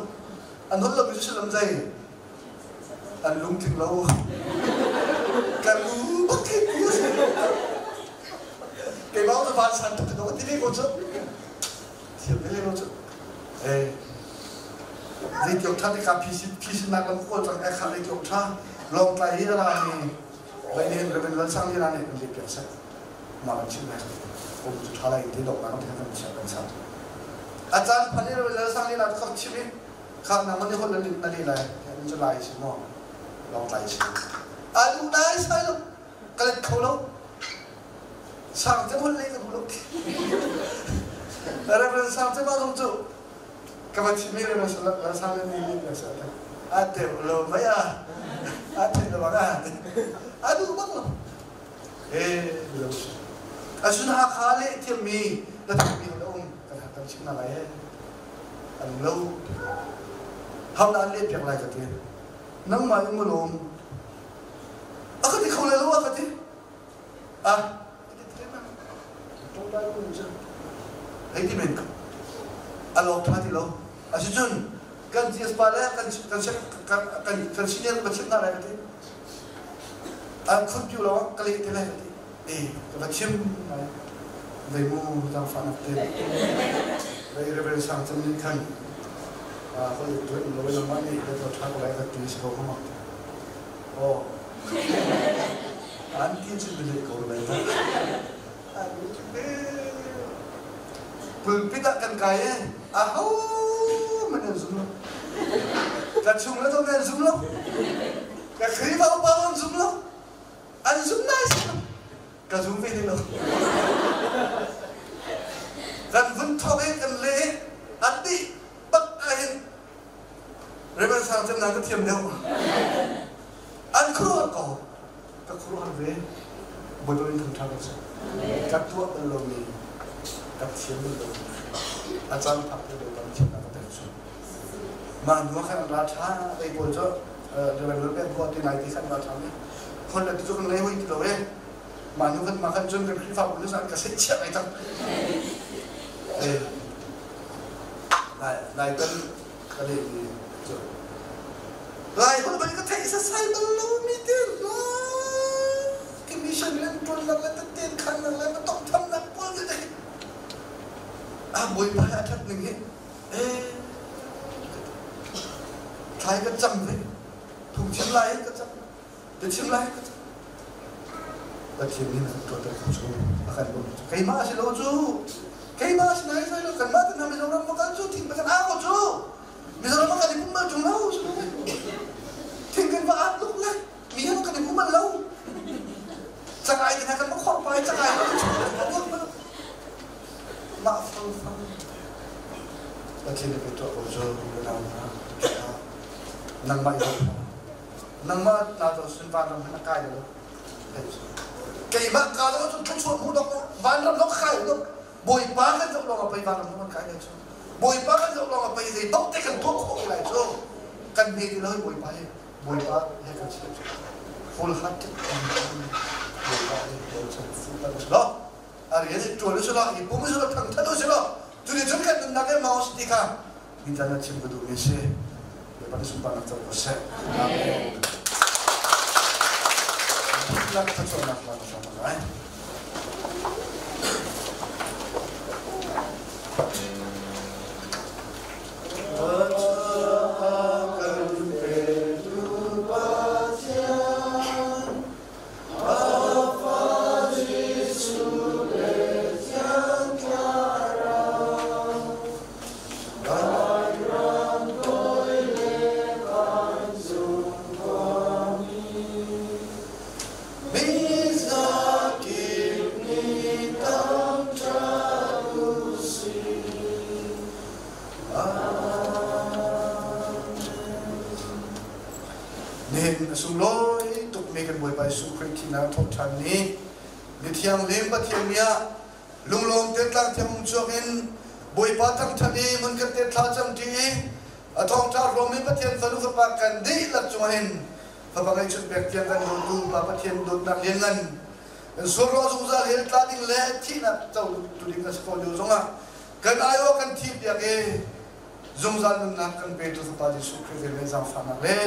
an holh lo mi cu sullam zei an lungtling lo kan lu bak ti keimah cu van san tuk ti ti ko cu thiam le lo cu eh zeitiok tha te ka phisin nak lam kawl cang e kha zeitiok tha lawngtlai hi ra mi vai nen reven lan sang ni ra ne kan le piak sak ma kan chim lai om cu tha lai te dok na kan kan chia kan sa achan phani reven lan sang ni la khak chim i kha na man hol na na le lai an chu lai si mo lawngtlai si alu nai sai lo kalet kho lo sang te hol le ka bu lo Reverend Sang te ma zong cu ka va chim mi Reverend Sang le ni ni sa te a te lo mai a a te lo ba a du bak lo e lo a sun ha kha le thiam mi na thiam mi lo um kan ha kan chim na lai he an lo hau na an le piak lai ka ti nangmah in mulum a ka ti kho lai lo a ka ti a hei ti men a lawng ṭha ti lo asicun kan CS pa le kan kan kan kan kan senior ka chimh hna lai ka ti an khut piu lo ka leh te lai ka ti e ka va chim lai vei mu zaangfahnak te vei Reverend Sang Cem nih khan hoi tuan lo lamah nih ka ṭha ko lai ka ti si ko kama oh An ti cu bialet ko lai ta. Pulpit ah kan kai e aho man an zum lo. Ka chung le zong an zum lo. Ka Khrihfa upa an zum lo. An zum nai si lo. Ka zum ve lo. Kan vun thawk i kan le an dih bak ahhin Reverend Sang Cem na ka thiam deuh. An khuaruah ko. Ka khuaruah ve. Bawipa in thangṭha ko seh. Ka tuah bal lomi, ka thiam bal lomi, a caan phak te Bawipa nih thiamnak ka pek cu. Mah hnu ah khan ra ṭha lei pawl cu Reverend Lal Pek Bua te lai ti khan ra ṭha mi. Hon le ti cu kan lei hoi ti lo e. Mah hnu kan mah khan cun kan Khrihfabu nu an ka seihchiah ngai cang. Eh, Lai kan ka lehmi cu Lai holh bal ka theih sasai bal lo mi te hna ki mission rian ṭuan nak le tetten khan nak le ma tongtham nak pawl te a bawipa he a ṭhat ning hi eh thlai ka cam ve phungchim lai hin ka cam biachim lai hin ka cam Pathian nih na kan tuahter ko cu a kan bawmh cu keimah a si lo cu keimah si nai sai lo kanmah te hna Mizoram va kal cu thing kan aa ko cu Mizoram va kan i pum bal ṭung lo thing kan va aat luk le mi han kan i pum bal lo cangai te hna kan va khorh pai cangai kan chuak mah fang fang Pathian nih kan tuah ko cu nang nangmah i nangmah na to sun vanram han a kai lo Keimah ka lo cun thluachuah hmu dok vanram dok kai dok Bawipa kan zoh lawng ah pei vanram kan kai lai cu Bawipa kan zoh lawng ah pei zei dok te kan tuah khawh lai cu kan hme ti lo Bawipa he Bawipa he kan si full hearted. Bawipa nih bochan fuh kan si lo. A rian i ṭuan u si law, i pum u si law, thangṭhat u si law, cu nih cun kan nunnak hi mau a si ti kha nitan na chim ka duhmi a si. Bawipa nih sunparnak co ko seh. Amen. Lak thluachuahnak la ka hram lai. Nihin a sunglawi tukmi kan Bawipa Jesuh Khrih thihnak thawhṭhan ni, ni thianghlim Pathian ni ah lunglawm te tlang thiang hung chuak in Bawipa thangṭhat i hmunkhat te thla camṭi i a thawngṭha hrawmmi Pathian fanu fapa kan dihlak cungah hin Fapa ngeihchun pek tiang kan dawtu Pa Pathian dawtnak lianngan kan sual ruang zungzal hell tla ding le thihnak co tu ding kan si ko lio zongah kan aiawh kan thih piak i zungzal nunnak kan petu Fapa Jesuh Khrih vel le zaangfahnak le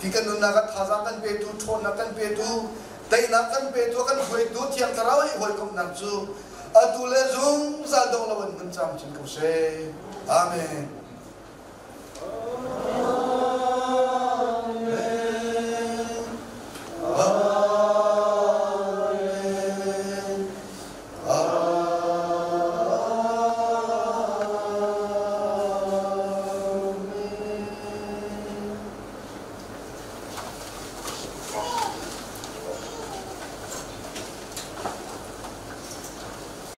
ti kan nunnak ah thazaang kan petu ṭhawnnak kan petu teinak kan petu kan hruaitu Thiang Thlarau i hawikomhnak cu atu le zungzal dong lo in hmun camcin ko seh. Amen.